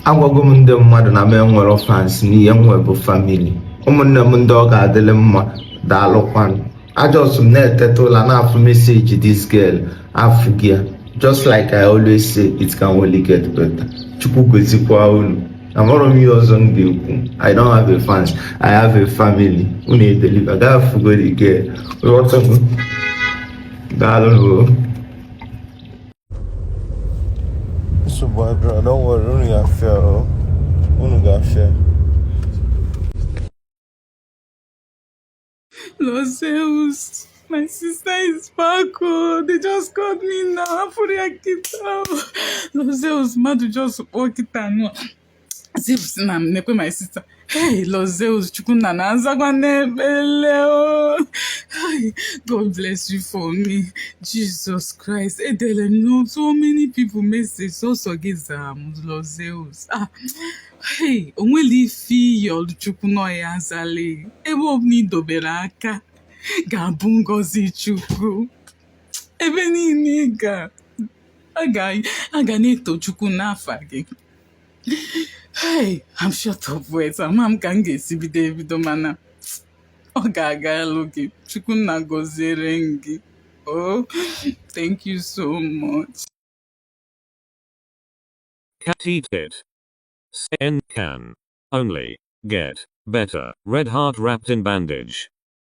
Agwago m ndị mmadụ na m enwero fans, n'ihe m nwe bụ family. Ụmụnne m ndị ọ ga-adịlị mma, daalụkwanụ. A just m na-eteta ụla na-afụ message this girl afụ gị ya. Just like I always say, it can only get better. Chukwu gozikwa unu. Amarọ m ihe ọzọ m ga-ekwu. I don't have a fans, I have a family. Unu edeliver gaa afụgo the girl. Ghọtago? Daalụ. Nsogbu adịrọ, don't worry, unu ga-afịa o. Unu ga-afịa. Lord Zeus, my sister is back. Oh, they just called me now. Afụrụ ya kịta. Lord Zeus, mmadụ just kpọọ kịta nụ. Zeus na m nekwe my sister. Hey, Lord Zeus, Chukwunna na-azakwa n'ekpele o. Hey, God bless you for me. Jesus Christ. Edere m so many people message. Sọsọ gị zara m, Lord Zeus. Ah, hey, o nwere ife iyi Chukwu nọ ya azala. Ebe ọbụla ị dobere aka ga-abụ ngọzi Chukwu. Ebe niile ị ga a ga na-eto Chukwu n'afa gị. Hey, I'm short of words. Ama m ka m ga-esi bido ebido, mana ọ ga-aga elu gị. Chukwunna gọziere m gị. Oh, thank you so much. Cat eat it. N can only get better. Red heart wrapped in bandage.